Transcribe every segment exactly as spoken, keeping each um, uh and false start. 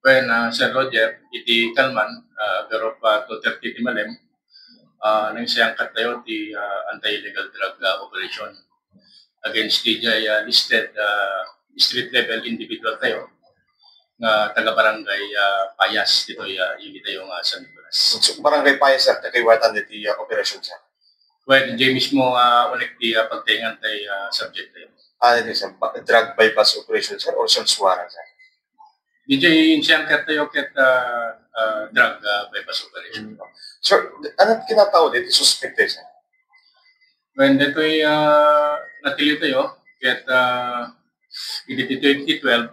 Wen, ah, Sir Roger, iti kalman, ah, agarop, ah, two thirty ti malem, ah, nangsayangkattayo ti, ah, anti-illegal drug, ah, operation against ti jay, ah, listed, ah, street level individual tayo nga taga barangay, ah, Payas ditoy, ah, Ili tayo nga San Nicolas. So, barangay Payas, sir, nakawiwatan ditoy, ah, operation, sir? Well, jay mismo, ah, unik ti, ah, pagtaengan tay, ah, subject tayo. Ah, ano, sir? Ba-, drug buy-bust operation, sir, or search warrant, sir? Jay, insayangkattayo ket, ah, ah, drug, ah, buy-bust operation. Mm. Sir, ano kinatao ditoy suspect, sir? Wen, ditoy, ah, natiliw tayo, ket, ah, iti twenty twelve,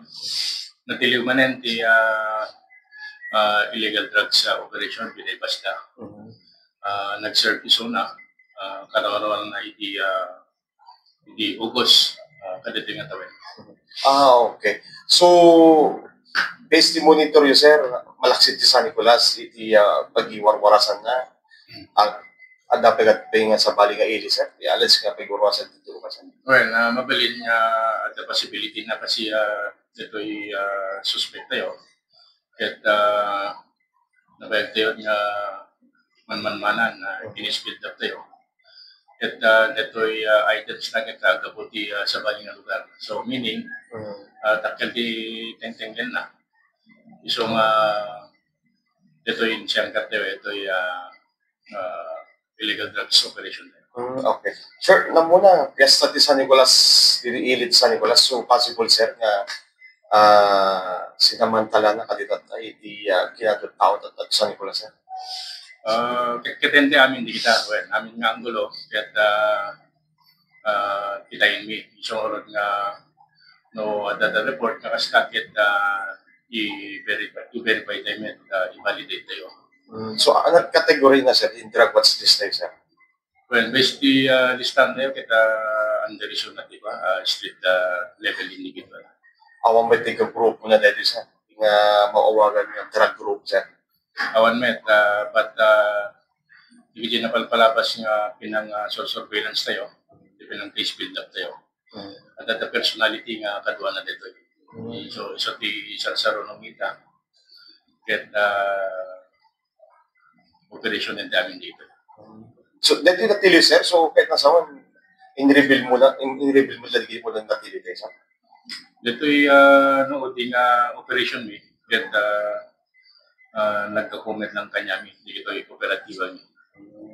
natiliw manen ti, ah, ah, illegal drugs, ah, operation, binay-bust da. Mhm. Ah, nag-serve isuna, ah, kararuarna iti, ah, iti August, ah, kadatoy nga tawen. Ah, okay. So, based ti monitoryo, sir, malaksid ti San Nicolas iti, ah, pagiwarwarasanna. Hmm. Ah, adda pay ket pay nga sabali nga ili, sir? Ti alleged nga pagiwarwarasan ti turukasan. Well, ah, mabalin nga adda possibility na kasi, ah, ditoy, ah, suspect tayo. Ket, ah, nabayag tayo nga manmanmanan, ah, Mm. Guinness build-up tayo. Ket, ah, detoy, ah, items na ket, ah, gapu ti, ah, sabali nga lugar. So, meaning, Mm. ah, dakkel ti tengtenggenna. Isu nga, detoy insayangkattayo, itoy, ah, ah, illegal drugs operation. Mm, okay. Sir, namuna, Fiesta ti San Nicolas, diri ili ti San Nicolas. So, possible, sir, nga, ah, sinamantalana kadi tatta iti, ah, kinatao tatta ti San Nicolas, sir? Ah, ket-, ketdi amin dagita, wen, amin nga anggulo, ket, ah, ah, kitaenmi, isu ngarud nga, no, adda report nga kasta ket, ah, i-verify, i-verify tayo met, ah, i-validate tayo. Mm, so, ano category na, sir, in drug watch list tayo, sir? Well, based ti, ah, listan tayo, ket, ah, under issue na, di ba? Ah, street, ah, level individual. Awan ba ti grupo na dito, sir? Nga maawagan nga drug group, sir? Awan met, ah, but, ah, dagiti napalpalabas nga pinang, ah, sur-, surveillance tayo, pinang case build-up tayo. Mm. Adda personality nga kaduana dito. Mm. So, isu ti sarsarunong ita. Ket, ah, operation and damage dito. So, dati natili, sir. So, kahit nasa man, in-reveal mo na, in, in-reveal mo na, di mo na natili, sir. Dito'y, ah, no, di nga operation mi, ket, ah, ah, nagka-comment lang kanyami, di ito yung operatiba mi.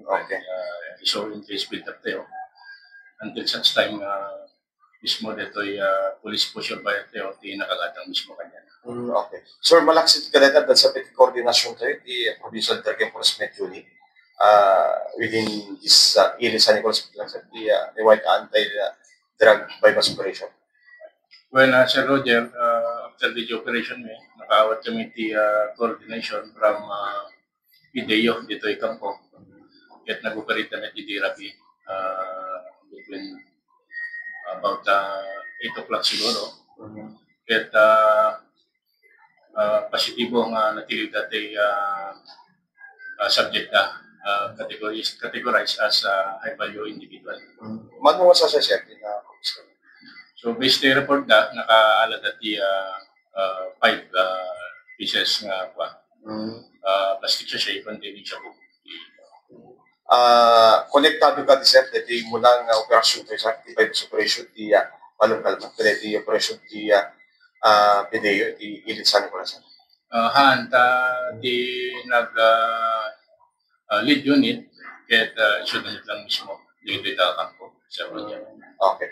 Okay. Ah, so, in case build up tayo, until such time, ah, mismo dito'y, ah, police posture ba ito, di nakagatang mismo kanya. Mm, okay. Sir, malaksid ka dito, dahil sa pagkoordinasyon tayo, di Provincial Drug Enforcement Unit, ah, within this, ah, Ili San Nicolas, sir, di, ah, di white anti, ah, drug buy-bust operation. Well, ah, Sir Roger, ah, after the operation, eh, nakaawat kami ti, ah, coordination from, ah, PDEO dito'y kampo. Ket nag-operate kami ti D R P, ah, between about, ah, eight o'clock siguro. Mhm. Ket, ah, ah, positibo nga natili dati, ah, ah, subject na, ah, categorized, categorized as, ah, high value individual. Mm. Mano nga sasasya, di na. So, based on report da, nakaalada ti, ah, ah, five, ah, pieces nga, kwa, Mm. ah, plastic sachet containing shabu. Ah, konektado ka di, sir, dati muna nga operasyon tayo, sir, ti five operation, ti, ah, Balong Kalbat, dati operation ti, ah, ah, PDEO, ti Ili San Nicolas, sir. Ah, haan, ta di nag, ah, ah, lead unit, ket, ah, isu unit lang mismo, dito ita kampo, Sir Roger. Okay.